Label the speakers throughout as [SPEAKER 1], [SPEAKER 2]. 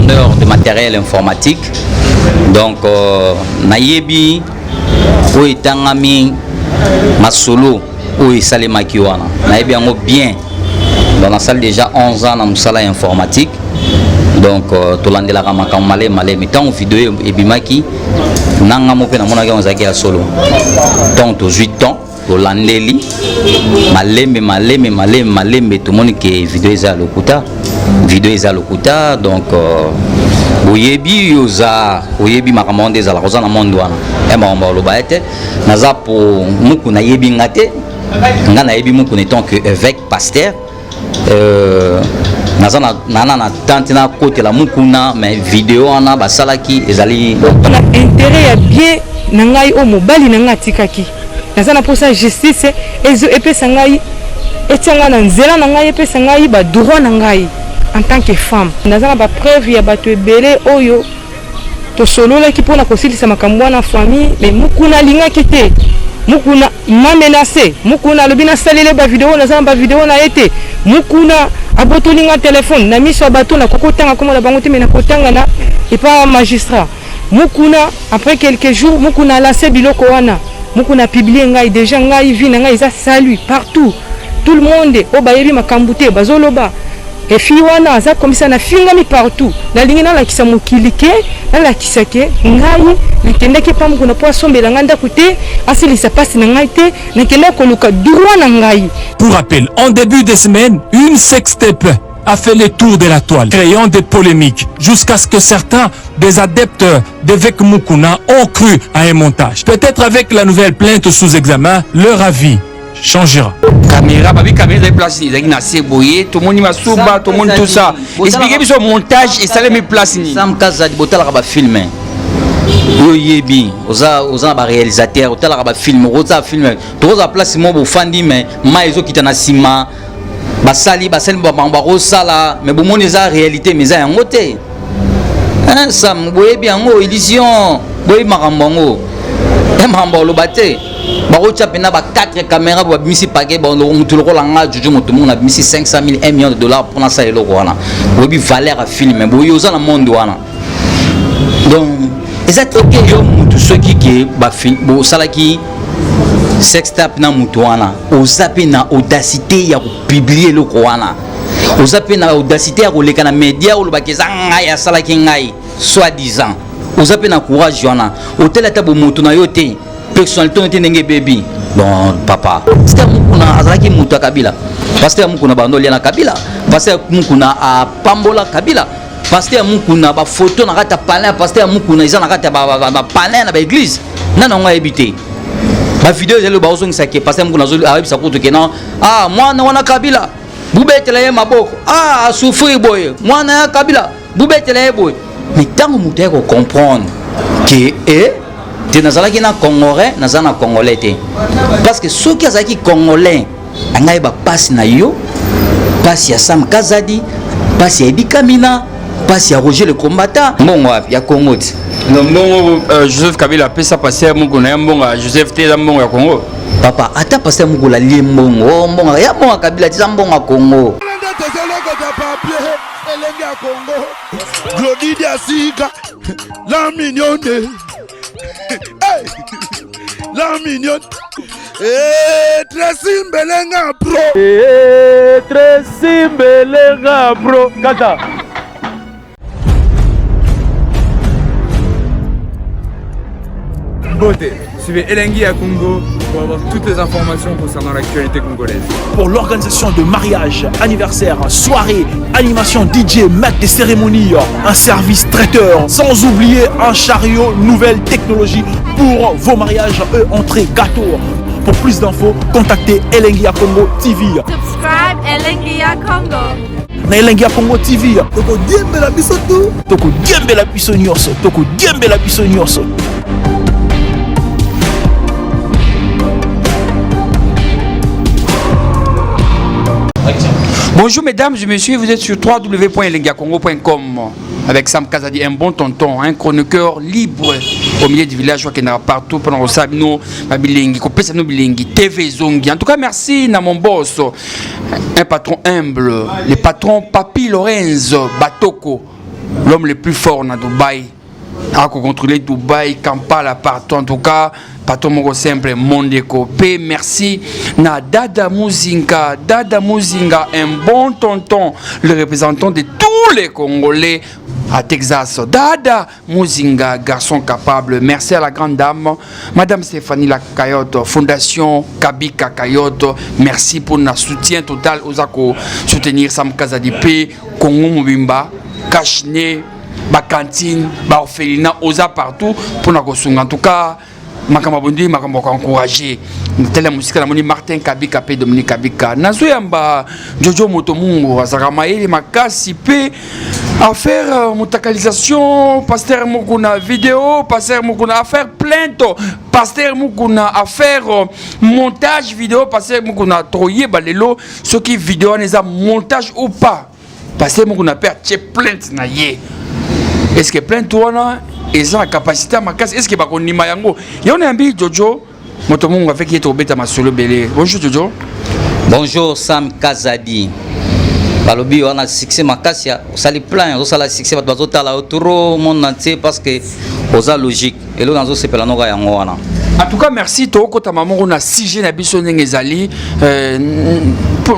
[SPEAKER 1] revendeur de matériel informatique. Donc euh, nayebi oyo etangami masolo oyo esalemaki wana nayebi yango bien. Donc nasali déjà 11 ans na mosala ya informatique. Donc euh, tolandelaka makambo malemi malemi. Ntango video ebimaki na nga mo mpe namonaki yango ezalaki ya solo. Ntango tozwi temps tolandeli malembe malembe malembe malembe, tomoni ke video eza ya lokuta, video eza lokuta. Donc euh, boyebi yo oza oyebi makambo wana nde ezalaka, oza na monde wana ya makambo oloba ye te. Naza po muku nayebi nga te, nga nayebi muku en tant que évêque pasteur. Euh, naza na na na tante nakotela mukuna, mais video wana basalaki ezali
[SPEAKER 2] mpona intérêt ya bien na ngai oyo mobali na ngai atikaki. Naza na mposa justice epesa ngai, etia ngai na nzela na ngai, epesa ngai badroit na ngai en tant que femme. Naza na bapreuve ya bato ebele oyo tosololaki mpona kosilisa makambo wana famille, mais Mukuna alingaki te. Mukuna m'a menacé, Mukuna alobi nasalele bavideo, naza na bavideo na ye te. Mukuna abotoli nga telefone na miso ya bato, nakoki kotanga kombo na bango te, mais nakotanga na epa magistrat. Mukuna, après quelques jours, Mukuna alance biloko wana, Mukuna publie ngai. Déjà ngai vie na ngai eza salut partout, tout le monde oyo bayebi makambo te bazoloba efi wana aza komisa nafingami partout. Nalingi nalakisa mokili ke nalakisa ke ngai nakendaki epa Mukuna mpo asombela ngai ndako te, asilisa mpasi na ngai te, nakendaki koluka droit na ngai.
[SPEAKER 3] Pour rappel, en début de semaine, une sextape a fait le tour de la toile, créant des polémiques, jusqu'à ce que certains des adeptes d'évêque Mukuna ont cru à un montage. Peut-être avec la nouvelle plainte sous examen, leur avis changera.
[SPEAKER 4] Caméra babi, caméra ezali place nini? Ezalaki na se boye, tomoni masuba, tomoni tout ça. Explique biso montage esalemi place nini?
[SPEAKER 1] Sam Kazadi, botalaka bafilme oyo oyebi, oza oza na baréalisateur, otalaka bafilme, okozala filme, tokozala place moko bofandi, mais mai ezokita na nsima, basali basali bango bakosala, mais bomoni eza réalité, mais eza yango te. Hein, Sam, boyebi yango illusion, boyebi makambo yango ya makambo oloba te. Bakotya mpena ba 4 caméra, babimisi pake motu lokola nga juju motu moko nabimisi 500 000 1 million de dollars mpona asala eloko wana. Boyebi valeur ya filme, boyebi oza na monde wana. Donc eza troke yo mutu soki ke bosalaki sextap na mutu wana, oza mpe na audacité ya kopublie eloko wana, oza mpe na audacité ya koleka na media olobaki eza ngai asalaki ngai soit disant, oza mpe na courage wana, otali ata bomoto na yo te, personnalité no te ndenge ebebi. Bon, papa Pasteur Mukuna azalaki moto ya Kabila. Pasteur Mukuna bando olia na Kabila, Pasteur Mukuna apambola Kabila. Pasteur Mukuna bafoto na kati ya palin ya Pasteur Mukuna eza na kati ya bapalin na baeglise, nani yango ayebi te. Bavideo ezali baozongisa ke Pasteur Mukuna ayebisa kutu ke non, ah mwana wana Kabila bubetela ye maboko, ah asouffrir boye, mwana ya Kabila bubetela ye boye. Mais ntango moto aye kocomprendre ke e te nazalaki na congolais, naza na congolais te, parce que soki azalaki congolais angai bapasi na yo, pasi ya Sam Kazadi, pasi ya Edi Kamina, pasi ya Roger le combattant, mbongo wapi ya Congo ti
[SPEAKER 4] mbongo euh, Joseph Kabila apesa pasteur Mukuna ya mbongo ya Joseph te, eza mbongo ya Congo.
[SPEAKER 1] Papa, ata pasteur Mukuna alie mbongo, oh, mbongo ya mbongo ya Kabila ti eza mbongo ya Congo.
[SPEAKER 5] Elenge ya Congo, Glody Diasika, la mignonne. Hey! La mignonne. Eh, Tracy Mbelenga bro.
[SPEAKER 6] Eh, Tracy Mbelenga bro. Kata.
[SPEAKER 7] Beauté. Suivez Elengi à Congo pour avoir toutes les informations concernant l'actualité congolaise.
[SPEAKER 8] Pour l'organisation de mariages, anniversaires, soirées, animation DJ, maître des cérémonies, un service traiteur, sans oublier un chariot nouvelle technologie pour vos mariages, eux, entrée, gâteau. Pour plus d'infos, contactez Elengi à Congo TV.
[SPEAKER 9] Subscribe Elengi ya Congo.
[SPEAKER 8] Na Elengi ya Congo TV.
[SPEAKER 5] Tokodiembela biso tu.
[SPEAKER 8] Tokodiembela biso nyonso. Tokodiembela biso nyonso.
[SPEAKER 4] Bonjour mesdames et messieurs, vous êtes sur www.elengiacongo.com avec Sam Kazadi, un bon tonton, un chroniqueur libre au milieu du village qui est partout pendant le bino babilengi, kopesa no bilengi, TV Zongi. En tout cas, merci na mon boss, un patron humble, le patron Papi Lorenzo Batoko. L'homme le plus fort na Dubaï. Akocontrôler Dubaï, Kampala, partout. En tout cas, patron moko simple, Mondeko. P, merci na Dada Muzinga. Dada Muzinga, un bon tonton, le représentant de tous les Congolais à Texas. Dada Muzinga, garçon capable. Merci à la grande dame, Madame Stéphanie Lakayotte, Fondation Kabika Kayotte. Merci pour notre soutien total aux ako soutenir Sam Kazadi P, Congo Mobimba, Kachne, ba cantine, ba orphelinat, oza partout pour na kosunga. En tout cas, makambo bondi, makambo ko encourager. Tele musika namoni Martin Kabika pe Dominique Kabika. Nazoyamba Jojo Moto Mungu azaka mayele makasi pe affaire mutakalisation, pasteur Mukuna vidéo, pasteur Mukuna affaire plainte, pasteur Mukuna affaire montage vidéo, pasteur Mukuna toyeba lelo soki vidéo wana eza montage ou pas. Pasteur Mukuna pe atie plainte na ye. Est-ce que plainte wana eza na capacité ya makasi? Est-ce que bakondima yango? Yango nayambi Jojo Moto Mungu avec ye tobeta masolo ebele. Bonjour Jojo.
[SPEAKER 1] Bonjour Sam Kazadi. Balobi wana succès makasi, osali plein, osala succès, bato bazotala yo trop monde entier parce que oza logique. Eloko nazosepela noka yango wana.
[SPEAKER 4] En tout cas, merci. Tokota moko na sujet na biso ndenge ezali.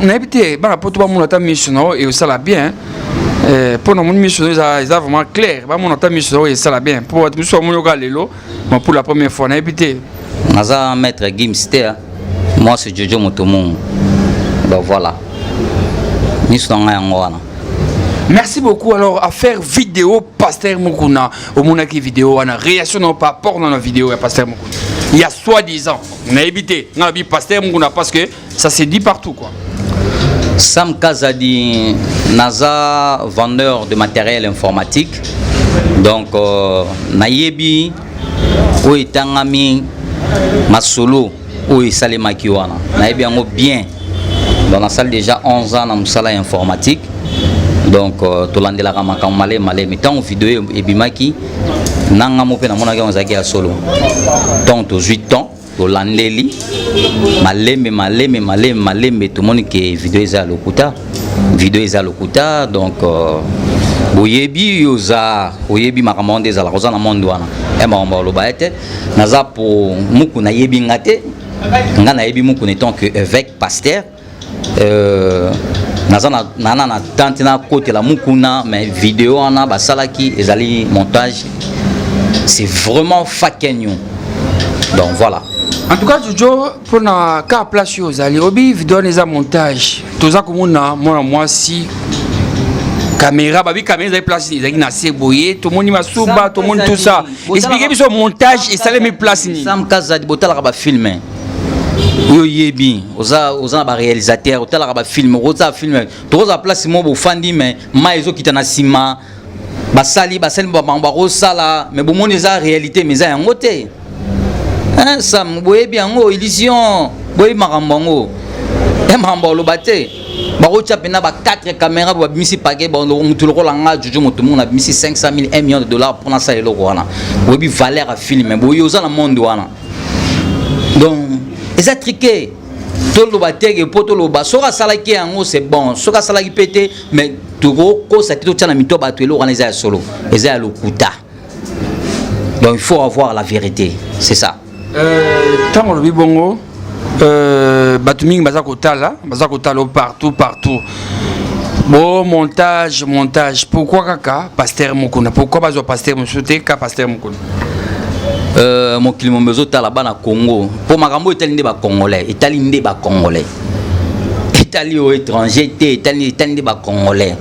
[SPEAKER 4] Nayebi te bana poto bamona ata miso na oyo esala bien. Mpo na moni miso eza eza vraiment clair, bamona ata miso na oyo esala bien, mpo bato mosusu bamoni oka lelo ma pour la première fois, nayebi te.
[SPEAKER 1] Naza maître Gims te, moi c'est Jojo Motomungu. Donc voilà, miso na ngai yango wana.
[SPEAKER 4] Merci beaucoup. Alors, affaire vidéo, Pasteur Mukuna, omonaki vidéo wana, réaction non par rapport dans la vidéo ya Pasteur Mukuna. Il y a soi-disant, on a évité, on a dit Pasteur Mukuna parce que ça s'est dit partout quoi.
[SPEAKER 1] Sam Kazadi, naza vendeur de matériel informatique. Donc nayebi oyo etangami masolo oyo esalemaki wana, nayebi yango bien. Donc nasali déjà 11 ans na mosala ya informatique. Donc tolandelaka makambo malemi malemi. Ntango video ebimaki nanga mo mpe namonaki yango ezalaki ya solo. Donc tozwi temps, tolandeli malembe malembe malembe malembe, tomoni ke video eza ya lokuta, video eza lokuta. Donc boyebi, yo oza oyebi makambo wana nde ezalaka, oza na monde wana ya makambo aloba ye te. Naza po muku nayebi nga te, nga nayebi muku en tant que évêque pasteur. Naza na na na tante nakotela mukuna, mais vidéo wana basalaki ezali montage, c'est vraiment fake news. Donc voilà.
[SPEAKER 4] En tout cas Jojo, mpona ka place oyo ozali, obi video wana eza montage. Toza komona mwana mwasi, caméra, babi caméra ezali place ezalaki na se boye, tomoni masuba, tomoni tout ça. Explique biso montage esalemi place nini?
[SPEAKER 1] Sam Kazadi, botalaka bafilme, oyo oyebi, oza oza na baréalisateur, otalaka bafilme, okozala film, tokozala place moko bofandi, mais mai ezokita na nsima, basali basali bango bakosala, mais bomoni eza réalité, mais eza yango te. Hein, Sam, boyebi yango illusion, boyebi makambo yango ya makambo aloba te. Bakotia mpena ba 4 caméra, babimisi pake motu lokola nga Jojo Moto Mongo, nabimisi 500 000, 1 million de dollars mpona asala eloko wana. Boyebi valeur ya film, boyebi oza na monde wana. Donc eza truqué. Toloba teke mpo toloba soki asalaki yango, c'est bon. Soki asalaki mpe te, mais tokokosa te, totia na mito bato eloko wana eza ya solo, eza ya lokuta. Donc il faut avoir la vérité, c'est ça.
[SPEAKER 4] Ntango olobi bongo, bato mingi baza kotala, baza kotala partout partout. Bo montage, montage, pourquoi kaka pasteur Mukuna? Pourquoi bazwa pasteur mosusu te, ka pasteur Mukuna?
[SPEAKER 1] Mokili mombe ezotala bana Congo mpo makambo etali nde bacongolais, etali nde bacongolais, etali oyo étranger te, etali, etali nde bacongolais.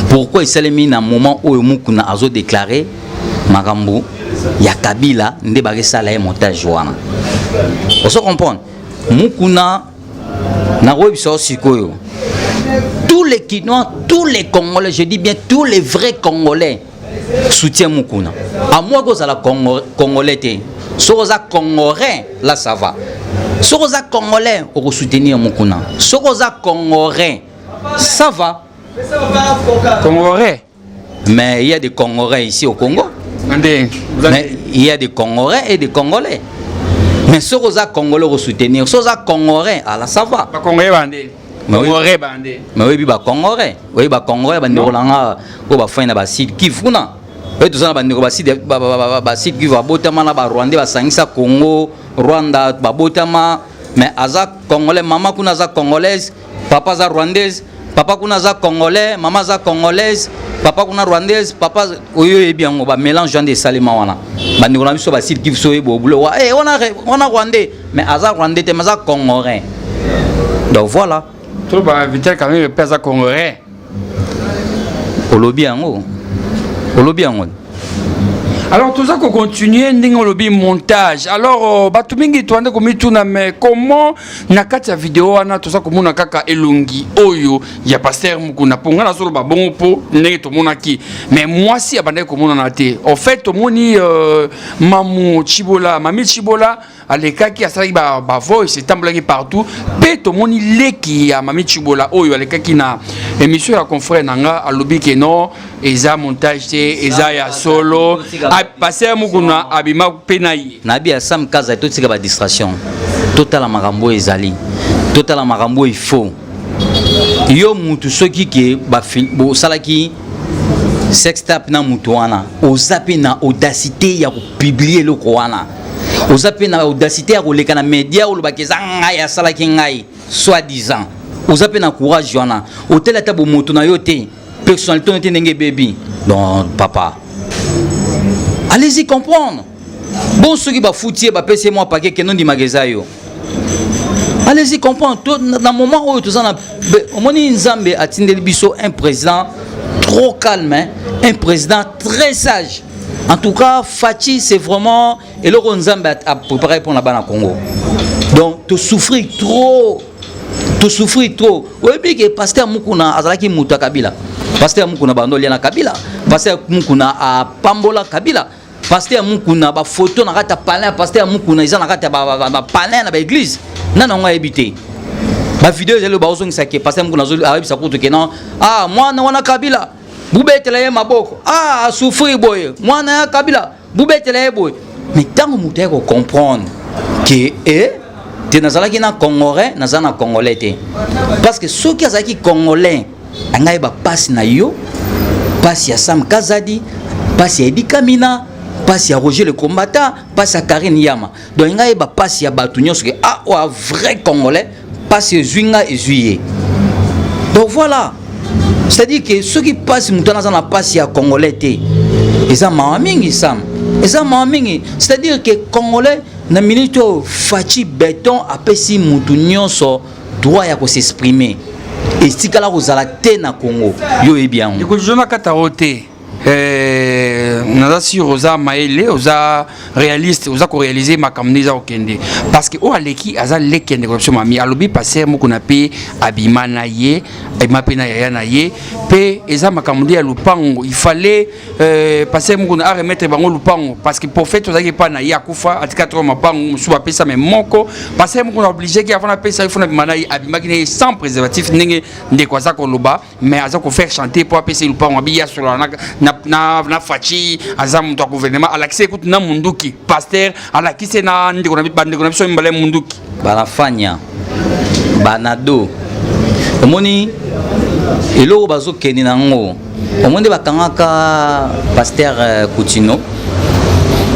[SPEAKER 1] Pourquoi esalemi na moment oyo Mukuna azodéclare makambo ya Kabila nde bakesala ye montage wana? Ozo comprendre Mukuna, nakoyebisa yo sikoyo, tous les Kinois, tous les Congolais, je dis bien tous les vrais Congolais soutient Mukuna. À moins kozala Congolais te, soki oza Congolais, là ça va. Soki oza Congolais, okosoutenir Mukuna. Soki oza Congolais, ça va.
[SPEAKER 4] Congolais?
[SPEAKER 1] Mais il y a des Congolais ici au Congo.
[SPEAKER 4] Nde.
[SPEAKER 1] Mais il y a des Congolais et des Congolais. Mais soki oza Congolais, okosoutenir. Soki oza Congolais, alors ça va.
[SPEAKER 4] Bacongolais bande. Congolais bande.
[SPEAKER 1] Mais oyebi ba Congolais, oyebi ba Congolais bandeko na nga oyo bafandi na ba Sud Kivu kuna. Oyebi toza na bandeko ba Sud ba Sud Kivu babotama na ba Rwandais basangisa Congo, Rwanda babotama mais aza Congolais, mama kuna aza Congolaise, papa aza Rwandaise, papa kuna aza Congolais, mama aza Congolaise, papa kuna Rwandaise, papa oyo oyebi yango ba mélange wana esalema wana. Bandeko na biso ba Sud Kivu so oyeba obulo wa eh wana wana Rwandais mais aza Rwandais te mais aza Congolais. Donc voilà.
[SPEAKER 4] To ba Vital Kamerhe pe aza Congolais.
[SPEAKER 1] Olobi yango. Olobi yango.
[SPEAKER 4] Alors toza ko continuer ndenge olobi montage. Alors bato mingi toande komituna mais comment na kati ya video wana toza komona kaka elongi oyo ya pasteur Mukuna po nga nazoloba bongo po ndenge tomonaki mais mwasi abandaki komonana te. En fait tomoni mamu Tshibola, mami Tshibola alekaki asalaki ba, ba voice etambolaki partout mpe tomoni leki ya mami Tshibola oyo alekaki na émission ya confrère na nga alobi ke non eza montage te eza ya solo. Pasteur Mukuna abima mpe na ye.
[SPEAKER 1] Nabi ya Sam Kaza totika ba distraction, totala makambo oyo ezali, totala makambo oyo il faut. Yo mutu soki ke bosalaki sextape na mutu wana, oza mpe na audacité ya kopublier eloko wana, oza mpe na audacité ya koleka na media olobaki eza ngai asalaki ngai soi-disant, oza mpe na courage wana, otali ata bomoto na yo te, personnalité na yo te ndenge ebebi. Donc papa, allez-y comprendre. Bon soki bafuti ye bapesi ye mwa paquet kendo ndimaka eza yo. Allez-y comprendre. To, na moment oyo toza na omoni Nzambe atindeli biso un président trop calme, hein? Un président très sage. En tout cas, Fatshi, c'est vraiment eloko Nzambe a préparé pour la bana Congo. Donc, to souffrir trop. To souffrir trop. Oyebi ke pasteur Mukuna azalaki mutu ya Kabila. Pasteur Mukuna bando lia na Kabila. Pasteur Mukuna a pambola Kabila. Pasteur Mukuna ba photo na kati ya palais, pasteur Mukuna eza na kati ya ba palais na ba église. Nana ngo ayebi te. Ba vidéo ezali ba ozongisa ke pasteur Mukuna azoli ayebisa kutu ke non, ah mwana wana Kabila bubetela ye maboko, ah asouffrir boye, mwana ya Kabila bubetela ye boye. Mais tango moto aye ko comprendre ke eh te nazalaki na Congolais, naza na Congolais te. Parce que soki azalaki Congolais, angai ba passe na yo, passe ya Sam Kazadi, passe ya Eddy Kamina, passe ya Roger le combattant, passe ya Karine Yama. Donc ngai ba passe ya batu nyonso ke ah wa vrai Congolais, passe ezwi nga ezwi ye. Donc voilà. C'est-à-dire que ceux qui passent mutu wana aza na passe ya Congolais te. Eza mawa mingi Sam. Eza mawa mingi. C'est-à-dire que Congolais na minute oyo Fatshi Beton apesi mutu nyonso droit ya ko s'exprimer. Etikala kozala te na Congo. Yo oyebi yango.
[SPEAKER 4] Ndeko Jona Kataro te. Naza sûr oza mayele, oza réaliste, oza ko réaliser makambo nde eza kokende. Parce que oyo aleki aza leki ya ndeko na biso mami, alobi pasteur Mukuna pe abima na ye, abima pe na yaya na ye, pe eza makambo nde ya lupango. Il fallait pasteur Mukuna a remettre bango lupango parce que prophète ozalaki epa na ye akufa, atika trop mapango mosusu bapesa mais moko pasteur Mukuna obligé ki avant apesa ye, fona abima na ye, abimaki na ye sans préservatif ndenge ndeko aza koloba. Mais aza ko faire chanter pour apesa lupango abi ya solo na na na, na Fatshi aza moto ya gouvernement alakisi écoute na munduki pasteur alakisi na ndeko na bandeko na biso mbala munduki
[SPEAKER 1] banafanya banado omoni eloko bazokende nango omoni bakangaka pasteur Coutinho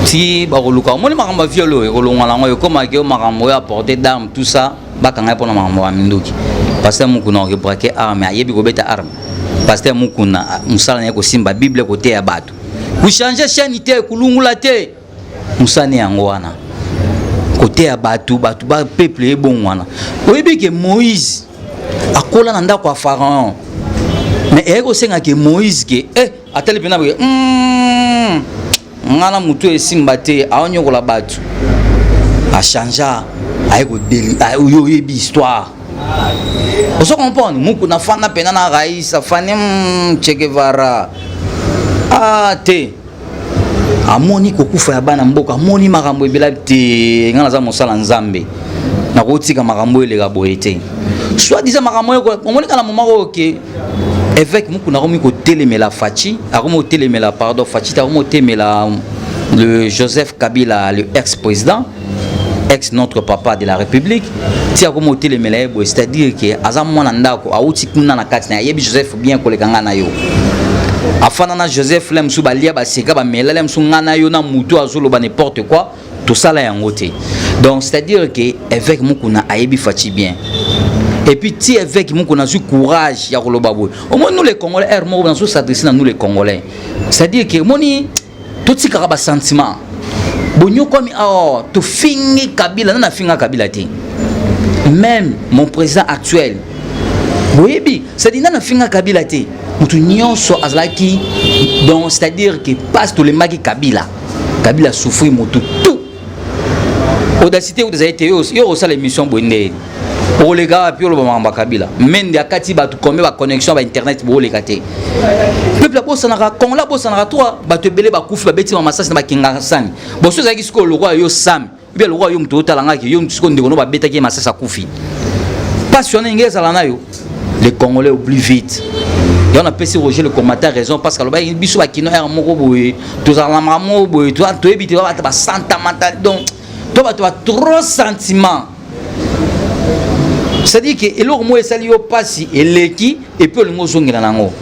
[SPEAKER 1] ti bakoluka omoni makambo ya viol oyo ekolongwa nango ekomaki yo makambo oyo apporter d'arme tout ça bakanga ye mpona makambo ya minduki. Pasteur Mukuna okebrake arme, ayebi kobeta arme. Pasteur Mukuna mosala na ye kosimba Bible koteya bato, kochange chaîne te, kulungula te, mosala ne yango wana koteya bato, bato ba peuple ebongwana. Oyebi ke Moïse akola na ndako ya Pharaon, mais eyaki kosenga ke Moïse ke atali mpena boye, nga na motu esimba te, aonyokola bato, achangea aye kodeli, oyo oyebi histoire. Ozo comprendre Mukuna fanda pena na Raïs afandi, Che Guevara. Ah te. Amoni kokufa ya bana mboka, amoni makambo ebela te, nga naza mosala Nzambe. Nakotika makambo eleka boye te. Soit disant makambo oyo, omoni kala moment oyo ke évêque Mukuna akomi kotelemela Fatshi, akomi kotelemela, pardon, Fatshi, akomi kotelemela le Joseph Kabila, le ex-président. Ex notre papa de la République, ti akoma otelemela ye boye, c'est-à-dire que aza mwana ndako, awuti kuna na kati na ye, ayebi Joseph bien koleka nga na yo. Afanda na Joseph le mosusu balia baseka bamela le mosusu nga na yo na mutu azoloba n'importe quoi, tosala yango te. Donc c'est-à-dire que évêque Mukuna ayebi Fatshi bien. Et puis ti évêque Mukuna azwi courage ya koloba boye. Omoni nous les Congolais, heure moko nazo s'adresser na nous les Congolais. C'est-à-dire que omoni totikaka ba sentiment. Bonyokwami awa tofingi Kabila, nani afinga Kabila te? Même mon président actuel boyebi, c'est-à-dire nani afinga Kabila te? Moto nyonso azalaki, donc c'est-à-dire que passe tolembaki Kabila. Kabila souffrir moto tout. Audacité oyo ezali te, yo osala émission boye nde oleka wapi oloba makambo ya Kabila? Mende akati bato combien ba connexion ba internet booleka te. Peuple abosanaka, Congolais abosanaka trop. Bato ebele bakufi, babeti ba masasi na bakinga sani. Boso ezalaki sikoyo lokola yo Sam, bien lokola yo moto otala ngaki yo sikoyo ndeko no babetaki ye masasi akufi. Pasi wana ndenge ezala na yo. Les Congolais oublient vite. Yango napesi Roger le combattant raison, parce que alobaki biso bakino ere moko boye tozala na makambo moko boye, toyebi te bato basentimental, donc to bato ba trop sentiment, c'est-à-dire que eloko moko esali yo mpasi eleki et puis olingi ozongela nango.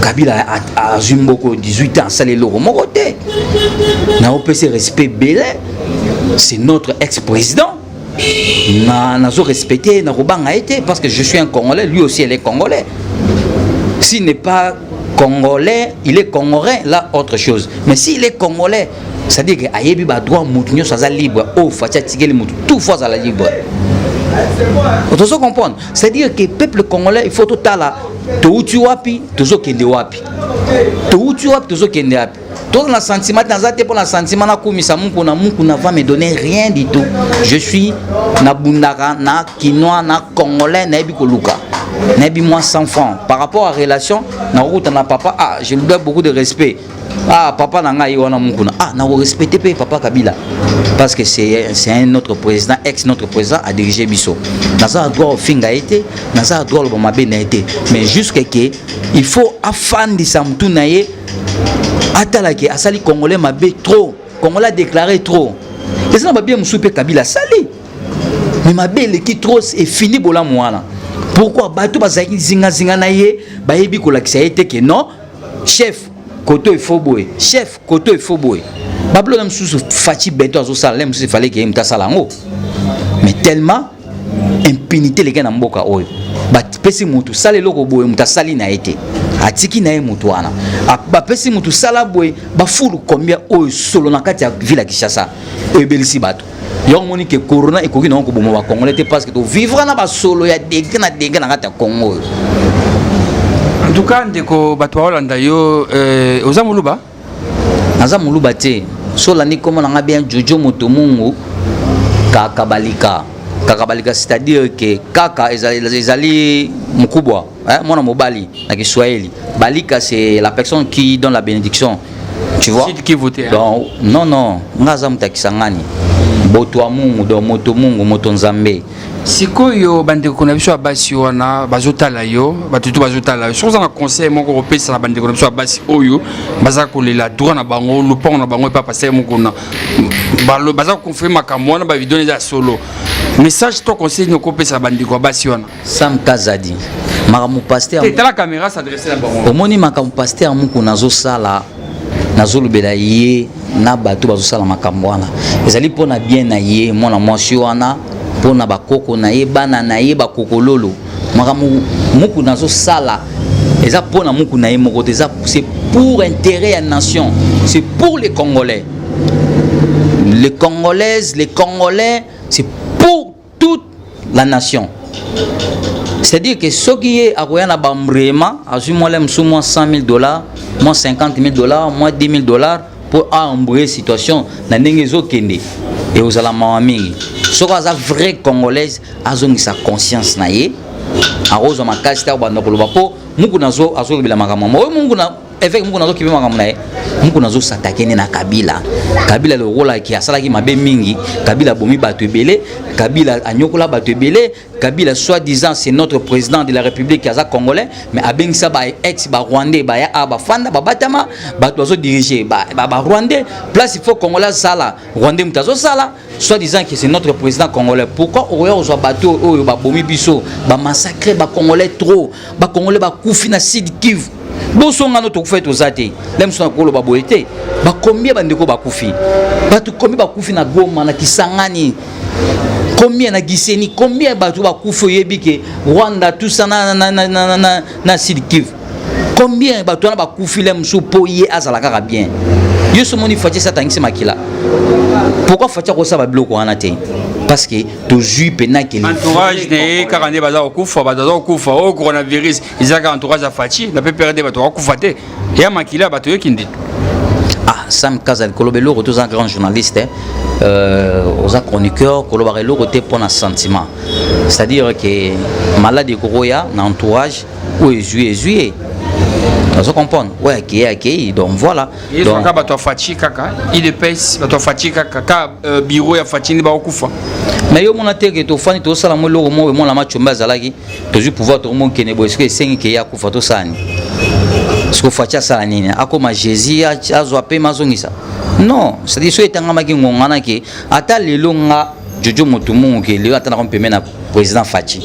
[SPEAKER 1] Kabila azwi mboko 18 ans, asali eloko moko te. Naopesi respect ebele, c'est notre ex-président, na nazo respecter, nakobanga ye te, parce que je suis un Congolais, lui aussi elle est Congolais. S'il n'est pas Congolais, il est Congolais, là autre chose, mais s'il est Congolais, c'est-à-dire que ayebi badroit. Motu nyonso aza libre. Oyo Fatshi atikeli motu tout fois azala libre. Tozo comprendre, c'est-à-dire que peuple congolais, il faut totala touti wapi, tozokende wapi, touti wapi, tozokende wapi. Toza na sentiment te, naza te mpo na sentiment nakumisa Mukuna. Mukuna va me donner rien du tout. Je suis nabundaka na Kinois, na Congolais, nayebi koluka, nayebi moi 100 francs par rapport à relation nakokuta na papa. Ah, je lui dois beaucoup de respect. Ah, papa na ngai wana Mukuna, ah, nakorespecte mpe papa Kabila, parce que c'est un autre président, ex notre président a dirigé biso. Naza na droit ofinga ye te, naza na droit oloba mabe na ye te, mais jusque que il faut afandisa mutu na ye, atalaki asali Congolais mabe trop, Congolais a déclaré trop. Eza na babie mosusu mpe Kabila asali, mais mabe eleki trop, efini bolamu wana. Pourquoi bato bazalaki zingazinga na ye bayebi kolakisa ye te ke non, chef, koto il faut boye, chef, koto il faut boye? Babilo na mosusu Fatshi Béton azosala le mosusu, efale ke ye moto asala yango, mais tellement impunité eleki na mboka oyo, bapesi motu sala eloko boye, moto asali na ye te, atiki na ye motu wana. Bapesi motu sala boye, bafulu combien oyo solo na kati ya ville ya Kinshasa oyo ebelisi bato. Yango moni ke corona ekoki nango koboma Bacongolais te, parce que tovivre na basolo ya degré na degré na kati ya Congo oyo.
[SPEAKER 4] En tout cas, ndeko, bato baolanda yo, oza Moluba?
[SPEAKER 1] Naza Moluba te. So olandi nkombo na nga bien, Jojo Moto Mungu Kakabalika. Kakabalika, c'est-à-dire que kaka ezali mokubwa, hein, mwana mobali na Kiswahili. Balika, c'est la personne qui donne la bénédiction, tu vois.
[SPEAKER 4] Qui vote, hein?
[SPEAKER 1] Donc non, non, nga aza moto ya Kisangani, boto ya Mungu, donc moto Mungu, moto Nzambe.
[SPEAKER 4] Sikoyo bandeko na biso ya basi wana bazotala yo, bato to bazotala yo, soki oza na conseil moko kopesa na bandeko na biso ya basi oyo baza kolela droit na bango, lopango na bango epa pasteur Mokuna, baza koconfirme makambo wana, bavideo eza ya solo, message to conseil nini okopesa na bandeko ya basi wana?
[SPEAKER 1] Sam Kazadi, makambo pasteur
[SPEAKER 4] Te, tala caméra, s'adresse na bango.
[SPEAKER 1] Omoni makambo pasteur Mukuna azosala, nazolobela ye na bato bazosala makambo wana, ezali mpona bien na ye mwana mwasi wana, mpona bakoko na ye, bana na ye, bakokololo. Makambo Mukuna azosala eza mpona Mukuna ye moko te, eza c'est pour intérêt ya nation, c'est pour les Congolais, les Congolaises, les Congolais, c'est pour toute la nation. C'est-à-dire que soki ye akoya na bambrema, azwi mwa mosusu mwa 100 000 $, mwa 50 000 $, mwa 10 000 $ mpo aembrouye situation na ndenge ezokende, ekozala mawa mingi. Soki aza vrai Congolaise, azongisa conscience na ye, akozwa makasi te, akobanda koloba mpo Mukuna azolobela makambo oyo. Mukuna, évêque Mukuna azokipe makambo na ye. Mukuna azosatake nde na Kabila. Kabila lokolaki asalaki mabe mingi, Kabila abomi bato ebele, Kabila anyokola bato ebele, Kabila soit disant c'est notre président de la République aza congolais, mais abengisa ba ex ba rwandais ba ya ba fanda ba batama, bato bazo diriger ba ba, ba rwandais, place il faut congolais asala, rwandais moto azosala. Soit disant que c'est notre président congolais, pourquoi okoya kozwa bato oyo babomi biso, bamassacre bacongolais trop, bacongolais bakufi na Sud Kivu, bosongano tokufa toza te, la mosu na koloba boye te, bakombie bandeko bakufi, bato kombi bakufi na Goma, na Kisangani, combien na Gisenyi, combien bato bakufi, oyebi ke Rwanda tout ça na, na, na, na, na, na Sud Kivu, combien bato wana bakufi le mosusu mpo ye azala kaka bien. Yo so omoni Fatshi esi atangisi makila, pourquoi Fatshi akosala babiloko wana te? Parce que tozwi mpena ke
[SPEAKER 4] entourage na ye kaka nde baza kokufa, bato baza kokufa oyo coronavirus eza kaka entourage ya Fatshi na PPRD, bato bakufa te ya makila bato yoki nde.
[SPEAKER 1] Ah, Sam Kazal, koloba eloko te, oza grand journaliste, eh? Oza chroniqueur, kolobaka eloko te mpo na sentiment, c'est-à-dire que maladi ekokoya na entourage oyo ezwi ezwi ye, ozo comprendre, oyo akei akei, donc voilà.
[SPEAKER 4] Ezwaka bato ya Fatshi kaka, UDPS, bato ya Fatshi kaka ka bureau ya Fatshi nde bakokufa.
[SPEAKER 1] Mais yo mona te ke tofandi tosala mo eloko moko, mwana Machombe azalaki, tozwi pouvoir, tokomokende boye, soki esengi ke ye akufa, tosala nini? Soki Fatshi asala nini, akoma Jésus, azwa pema azongisa? Non, c'est-à-dire soki etangamaki ngonga na ke ata lelo nga Jojo motu mungu ke lelo ata nakomi pembeni na président Fatshi,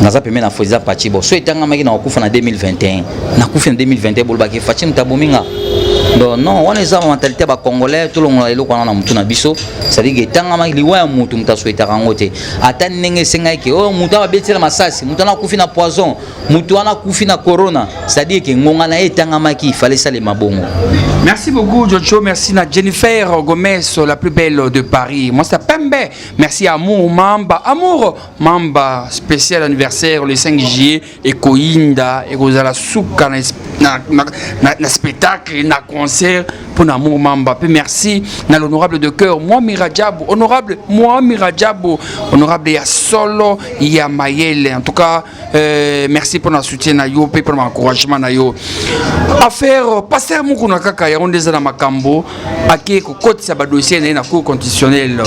[SPEAKER 1] naza pembeni na président Fatshi, bon, so etangamaki na kokufa na 2021, nakufi na 2021, bolobaki Fatshi moto abomi nga. Donc non, wana eza mentalité ya bacongolais, tolongola eloko wana na motu na biso. C'est-à-dire ke etangamaki liwa ya motu, moto aswetaka yango te, ata ndenge esengaki ke oyo motu abetela masasi, motu wana akufi na poison, motu wana akufi na corona, c'est-à-dire ke ngonga na ye etangamaki, ifale esalema bongo.
[SPEAKER 4] Merci beaucoup Jojo, merci na Jennifer Gomez, la plus belle de Paris. Moi c'est Pembe. Merci à Amour Mamba. Amour Mamba, spécial anniversaire le 5 juillet et Koinda et Kozala Souka na, na, na, na, na spectacle, na concert pour Amour Mamba. Puis merci na l'honorable de cœur, moi Miradjabou, honorable moi Miradjabou, honorable ya solo ya Mayele. En tout cas, merci pour le soutien na yo, pour l'encouragement na yo. Affaire pasteur Mukuna kaka ya ndeza na makambo ake kokotisa ba dossier na ye na cour constitutionnelle.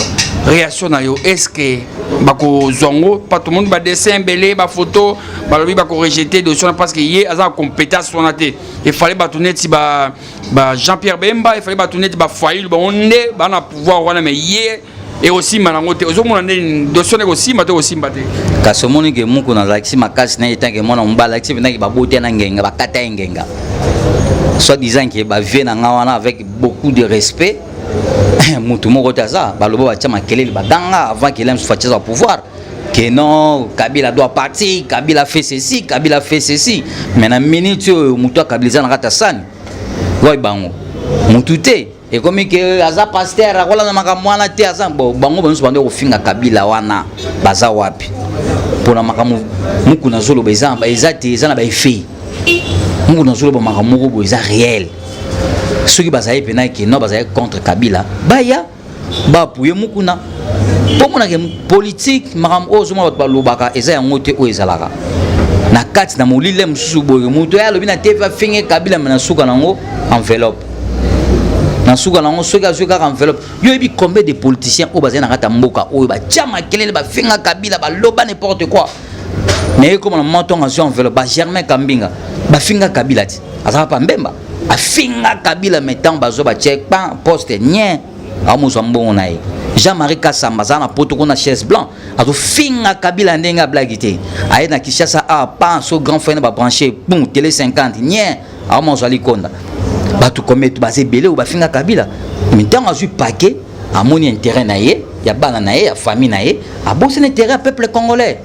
[SPEAKER 4] Réaction na yo, est-ce que bako zongo pas tout le monde ba dessin belé ba photo balobi bako rejeter dossier parce que ye aza compétence wana te. Il fallait bato neti ba ba Jean-Pierre Bemba, il fallait bato neti ba Fayulu, ba onde ba na pouvoir wana, mais ye ekosimba nango te. Ozomona nde dossier ekosimba te, ekosimba te.
[SPEAKER 1] Kasi omoni ke muku nazalakisi makasi na ye tanke mwana mobali alakisi mpenzaki baboti na ngenga, bakata ye ngenga, soit disant ke bavie na nga wana avec beaucoup de respect, mutu moko te aza baloba batia makelele, baganga avant ke lemsu Fatshi aza pouvoir que non, Kabila doit partir, Kabila fait ceci, Kabila fait ceci, mais na minute oyo mutu akabila eza na kati ya sani wai bango mutu te, ekomi ke aza pasteur, akolanda makambo wana te, aza bon. Bango banyonso bande kofinga Kabila wana baza wapi? Mpona makambo muku nazoloba eza, eza te, eza na baeffet. Muku nazoloba makambo moko boye eza réel. Soki bazali mpena ke non, bazali contre Kabila, baya baapuye Mukuna, mpo monake politique, makambo oyo ozomona bato balobaka eza yango te. Oyo ezalaka na kati na molile mosusu boye, moto oyo alobi na TV afinge Kabila, me na suka nango enveloppe, na suka nango soki azwi kaka enveloppe. Yo oyebi combien de politiciens oyo bazali na kati ya mboka oyo batya makelele, bafinga Kabila, baloba n'importe quoi, mais ekoma na moment ntongo azwi enveloppe? Ba Germain Kambinga bafinga Kabila ti azalaka pa Mbemba, afinga Kabila, mais ntango bazwa batie pan poste nien, aomozwa mbongo na ye. Jean-Marie Kasamba aza na poto kuna, chaise blanc, azofinga Kabila ndenge ablaki te, aye na Kinshasa a pan so grand frère na babranche pum télé 50 nien, aomozwa likonda. Bato combien baza ebele oyo bafinga Kabila, mais ntango azwi paquet, amoni intérêt na ye, ya bana na ye, ya famille na ye, abosani intérêt ya peuple congolais.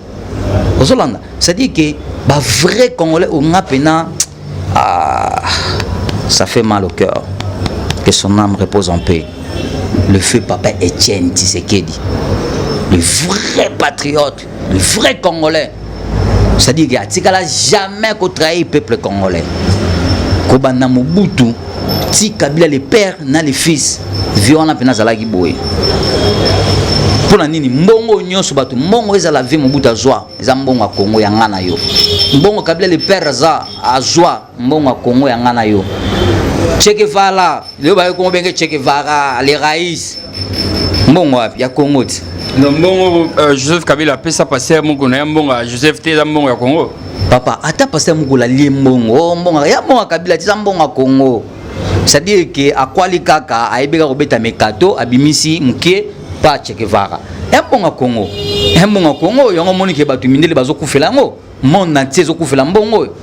[SPEAKER 1] Ozolanda, c'est-à-dire que bavrai congolais onga mpena, ah, ça fait mal au cœur. Que son âme repose en paix, le feu papa Étienne Tshisekedi, le vrai patriote, le vrai congolais, c'est-à-dire que atikala jamais kotrahir peuple congolais, kobanda Mobutu ti Kabila le père na le fils. Vie wana mpena azalaki boye. Mpona nini mbongo nyonso bato, mbongo ezala vie Mobutu azwa eza mbongo ya Kongo ya nga na yo, mbongo Kabila le père aza azwa mbongo ya Kongo ya nga na yo. Che Guevara lelo baye kongo benge Che Guevara le rais mbongo wapi ya Congo ti
[SPEAKER 4] no mbongo euh, Joseph Kabila apesa pasteur Mukuna ya mbongo ya Joseph te eza mbongo ya Congo
[SPEAKER 1] papa ata pasteur Mukuna alie mbongo oh, mbongo ya mbongo ya Kabila ti eza mbongo ya Congo c'est-à-dire que akwali kaka ayebi kaka kobeta mekato abimisi moke pa Che Guevara ya mbongo ya Congo ya mbongo ya Congo yango omoni ke bato mindele bazokufela yango monde entier ezokufela mbongo oyo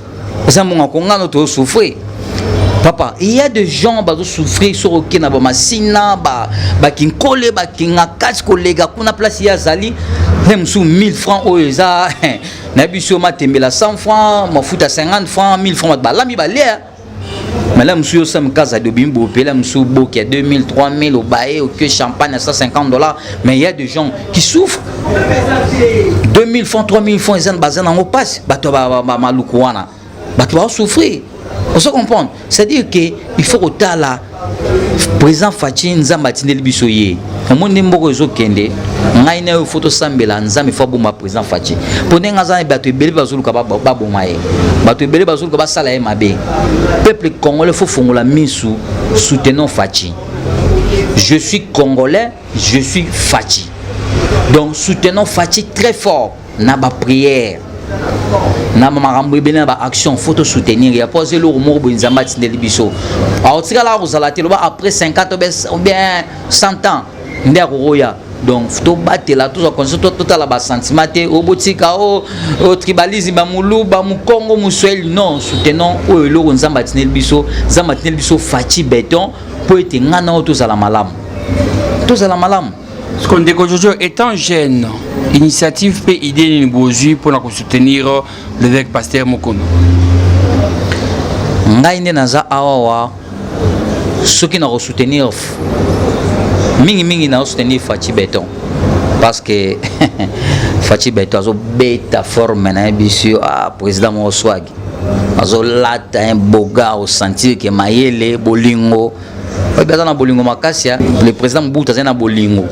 [SPEAKER 1] eza mbongo ya kongano tozosouffrir papa il y a des gens bazosouffrir soki oke na bamasina bakinkole bakingakati koleka kuna place ye azali nde mosusu 1000 francs oyo eza nayebi biso matembela 100 francs mafuta 50 francs 1000 francs bato balambi balia Mais là, monsieur Sam Kazadi, obimi bope, là, monsieur Boki, 2000, 3000, au baé, au champagne à 150 dollars. Mais il y a des gens qui souffrent. 2000 francs, 3000 francs, ils ont besoin d'en passe. Bato ba ba maluku wana. Bato ba souffrir. On se comprend. C'est-à-dire que il faut kotala président Fatshi Nzambe atindeli biso ye. Omoni mboko ezokende ngai na yo fo tosambela Nzambe fo aboma président Fatshi. Mpo ndenge aza na bato ebele bazoluka baboma ye. Bato ebele bazoluka basala ye mabe. Peuple congolais fo fongola misu soutenons Fatshi. Je suis congolais, je suis Fatshi. Donc soutenons Fatshi très fort na ba prière na makambo ebele na baaction fo tosoutenir ya mpo aza eloko moko boye nzambe atindeli biso akotikala kozala te loba après 50 ou bien 100 ans nde akokoya donc tobatela tozwa conscience totala basentiment te obotika o oh, tribalisme bamulu bamukongo muswahili non soutenons oyo eloko nzambe atindeli biso nzambe atindeli biso faci beton mpo ete ngai na oyo tozala malamu tozala malamu
[SPEAKER 4] Siko ndeko Jojo étant jeune initiative mpe idée nini bozwi mpo na kosoutenir l'évêque pasteur Mokono?
[SPEAKER 1] Ngai nde naza awawa soki na kosoutenir mingimingi na kosoutenir Fatshi Beton parce que Fatshi Beton azobeta forme na ye biso ah, président moko swag azolata un boga osentir ke mayele bolingo oyebi aza na bolingo makasi le président mobutu azali na bolingo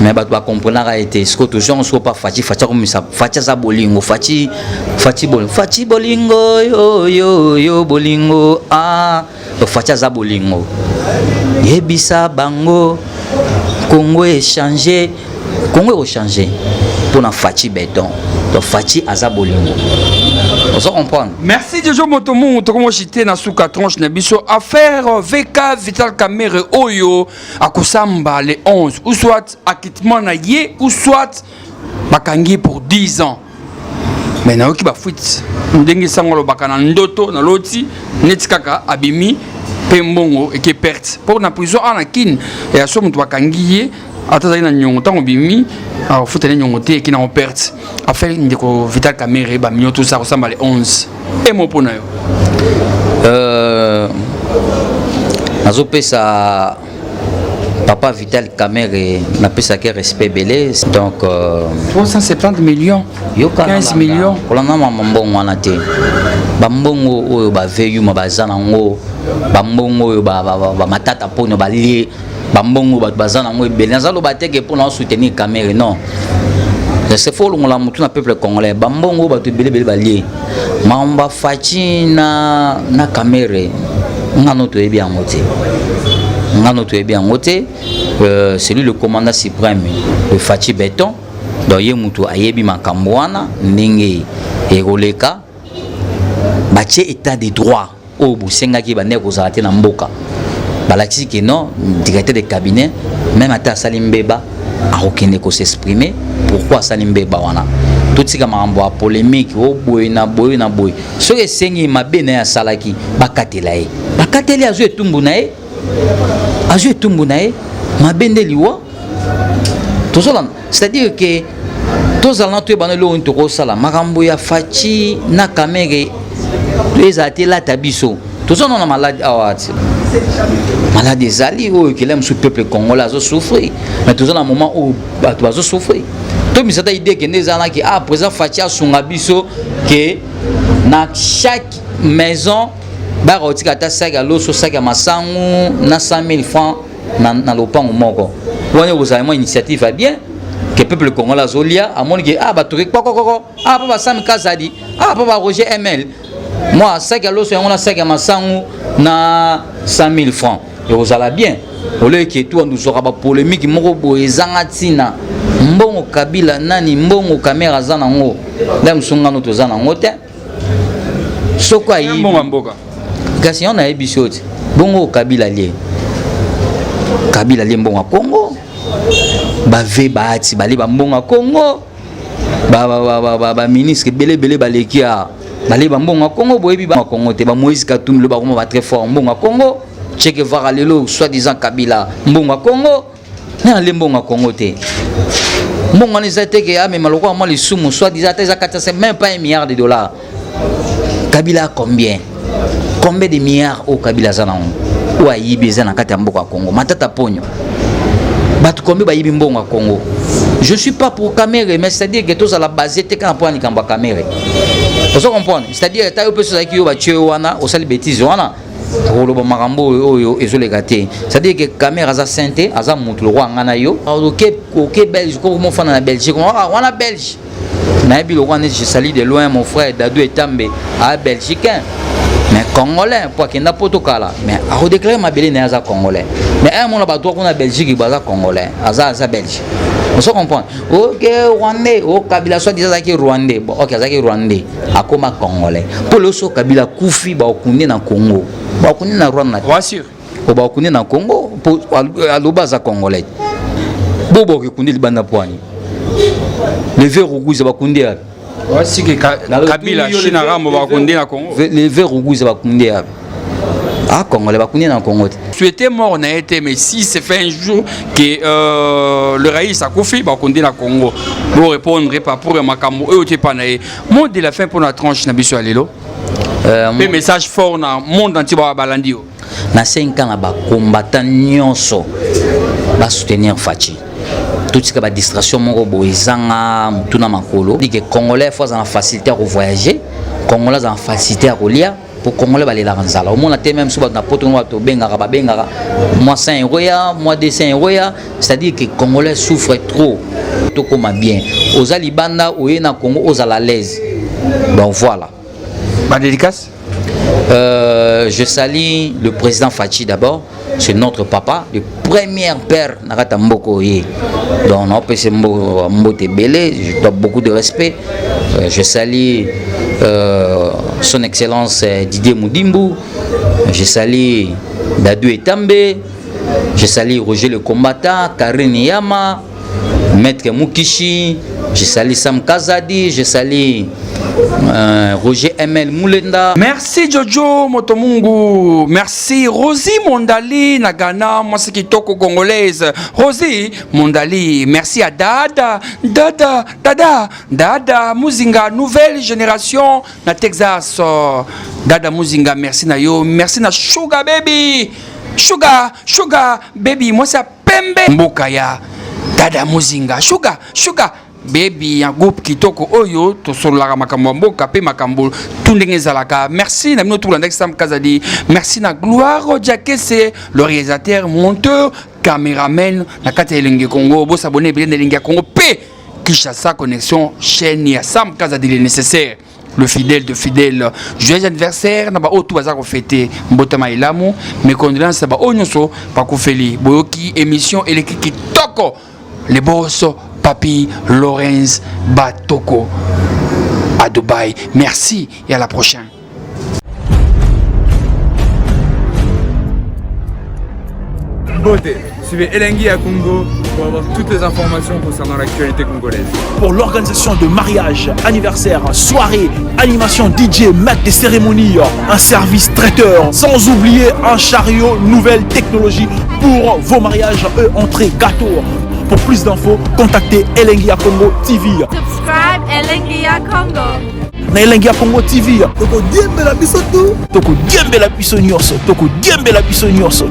[SPEAKER 1] mais bato bakomprenaka ye te sikoyo tozwi yango sikoyo pa faci faci akomisa faci aza bolingo faci faci bolingo faci bolingo yo yo yo bolingo ah faci aza bolingo yebisa bango congo echange Congo eko changer pona Fatshi beton. Donc Fatshi aza bolingo. Ozo comprendre?
[SPEAKER 4] Merci Jojo Motomungu tokomo chite na suka tranche na biso affaire VK Vital Kamerhe oyo akosamba le 11 ou soit acquittement na ye ou soit bakangi pour 10 ans. Mais nayoki ba fuite ndenge sango alobaka na ndoto naloti neti kaka abimi mpe mbongo eke perte mpo na prison awa na kin ya so moto bakangi ye ata azali na nyongo ntango obimi akofuta ne nyongo te eke nango perte affaire ndeko vital kamere bamilio tosa kosamba le 11 emo mpo na yo
[SPEAKER 1] euh, nazopesa papa vital kamere napesaki respect ebele donc euh,
[SPEAKER 4] 370 millions
[SPEAKER 1] 15 millions kolanda mama mbongo wana te bambongo oyo baveyuma baza nango bambongo oyo bamatata mpono balie bambongo bato baza nango ebele naza loba te ke mpo na osoutenir kamere non c'est fo olongola motu na peuple congolais bambongo bato ebele ebele balie makambo bafaci na, na kamere ngano toyebi yango te ngano toyebi yango te euh, c'est lui le commandant suprême le faci beton donc ye motu ayebi makambo wana ndenge ekoleka batie état de droit oyo bosengaki ebandaki kozala te na mboka balakisi ke non directeur de cabinet même ata asali mbeba akokende ko s'exprimer pourquoi asali mbeba wana totika makambo ya polémique o boye na boye na boye soki esengi mabe na ye asalaki bakatela ye bakateli azwi etumbu na ye azwi etumbu na ye mabe nde liwa tozolanda c'est-à-dire que tozala na toyebana eloko nini tokosala makambo ya faci na kamere ezala te elata biso toza nano na maladi awa ti maladi ezali oyo ekela mosusu peuple congolais azosouffrir mais toza na moment oyo bato bazosouffrir tomisa ata idée kende ezalaki ah président faci asunga biso ke na chaque maison baka kotika ata saki ya loso saki ya masangu na 100 000 francs na, na lopango moko wana ekozala mwa initiative ya bien ke peuple congolais azolia amoni ke ah batoki kokokoko ah mpo basami kazadi ah mpo ba roger ml Mwa sac ya loso yango na sac ya masangu na 100 000 francs ekozala bien. Oleki etu anduzwaka bapolemiki moko boye ezanga ntina. Mbongo Kabila nani, mbongo Kamerhe aza nango, nde mosu ngano toza nango te. Soko ayibi
[SPEAKER 4] mbongo ya mboka,
[SPEAKER 1] kasi yango nayebi biso te. Bongo Kabila lie, Kabila lie mbongo ya Congo, bave baati balie bambongo ya Congo, baministre ebele ebele baleki ya balie bambongo ya Congo. Boyebi ba Congo te, bamoïse Katumbi lo bakoma ba très fort, mbongo ya Congo. Che Guevara lelo soi-disant Kabila, mbongo ya Congo. Nani alie mbongo ya Congo te? Mbongo wana eza te ke amema lokola mwa lisumu, soi-disant ata eza kati, même pas 1 milliard de dollars. Kabila a combien, combien de milliards oyo Kabila aza nango, oyo ayibi eza na kati ya mboka ya Congo? Matata Ponyo, bato combien bayibi mbongo ya Congo? Je suis pas pour Kamerhe, mais c'est à dire que tozala basé te kaka mpona likambo ya Kamerhe. Ozo comprendre? C'est à dire ata yo mpe so ozalaki, yo batie yo wana, osali bétise wana, koloba makambo oyo oyo ezoleka te. C'est-à-dire que Kamerhe aza saint te, aza motu lokwa nga na yo. Oke oke Belge, komofanda na Belgique wana, Belge nayebi lokwa neti. Je salue de loin mon frère Dadou Etambe, a belgicain mais congolais, po akenda poto kala, mais akodéclare mabele na ye, aza congolais. Mais ayamona bato kuna Belgique baza congolais, aza belge. Ozo comprendre? Ok, rwandais o Kabila soit disant azalaki rwandais. Bon, ok, azalaki rwandais, akoma congolais. Mpo lelo so Kabila kufi, baokunde na Congo, baokunde na Rwanda
[SPEAKER 4] te,
[SPEAKER 1] o baokunde na Congo, mpo aloba aza congolais. Bo baokekunde libanda pwani leve Ruguza, bakunde yapi?
[SPEAKER 4] Wasike Kabila China Rambo bakunde na Congo.
[SPEAKER 1] Leve Ruguza, bakunde yapi? Ah, congolais, bakunde na Congo te.
[SPEAKER 4] Souhaiter mort na été, mais si c'est fait un jour que le raïs akufi, bakunde na Congo, bo répondre pas pour makambo oyo te pa na ye. Mot de la fin pour la tranche na biso ya lelo, pe message fort na monde entier ba balandi yo.
[SPEAKER 1] Na 5 ans na bakombata nyonso basoutenir Fatshi. Totika badistraction moko boye ezanga motu na makolo. Dike congolais fo aza na facilité ya kovoyager, congolais aza na facilité ya kolia, po congolais balelaka nzala. Omona te, même so bato na poto bato babengaka, babengaka mwa 100 euro ya mwa 200 euro ya, c'est-à-dire que congolais souffre trop. Tokóma bien, oza libanda, oye na Congo, ozala à l'aise. Donc voilà.
[SPEAKER 4] Badédicace.
[SPEAKER 1] Je salue le président Fatshi d'abord, c'est notre papa, le premier père nakata mboko ye. Donc on a mbote belé, je dois beaucoup de respect. Je salue son excellence Didier Moudimbu, je salue Dadou Etambe, je salue Roger le combattant, Karine Yama, Maître Mukishi, je salue Sam Kazadi, je salue Roger ML Moulenda.
[SPEAKER 4] Merci Jojo Motomungu, merci Rosie Mondali na Ghana, mwasi kitoko congolaise. Rosie Mondali, merci à Dada, Dada, Dada, Dada Muzinga, nouvelle génération na Texas. Dada Muzinga, merci na yo, merci na Sugar Baby. Sugar, Sugar Baby, moi ça pembe mboka ya Dada Muzinga, Sugar, Sugar Baby ya groupe kitoko oyo tosololaka makambo ya mboka mpe makambo tu ndenge ezalaka. Merci na bino tokolandaki Sam Kazadi. Merci na Gloire Jakese, le réalisateur, monteur, caméraman na kati ya Elengi Congo. Bosabone ebele na Elengi ya Congo mpe Kinshasa Connexion, chaîne ya Sam Kazadi, le nécessaire, le fidèle de fidèle. Joyeux anniversaire na baoyo tu baza kofete mbotama elamu. Mes condoléances na baoyo nyonso bakufeli. Boyoki émission eleki kitoko. Le boss Papi Lorenz Batoko à Dubaï, merci et à la prochaine.
[SPEAKER 7] Beauté. Suivez Elengi à Congo pour avoir toutes les informations concernant l'actualité congolaise.
[SPEAKER 8] Pour l'organisation de mariage, anniversaire, soirée, animation DJ, maître des cérémonies, un service traiteur, sans oublier un chariot nouvelle technologie pour vos mariages et entrées gâteaux. Pour plus d'infos, contactez Elengi ya Congo TV.
[SPEAKER 9] Subscribe Elengi ya Congo.
[SPEAKER 8] Na Elengi ya Congo TV.
[SPEAKER 5] Tokodiembela biso tu.
[SPEAKER 8] Tokodiembela biso nyonso. Tokodiembela biso nyonso.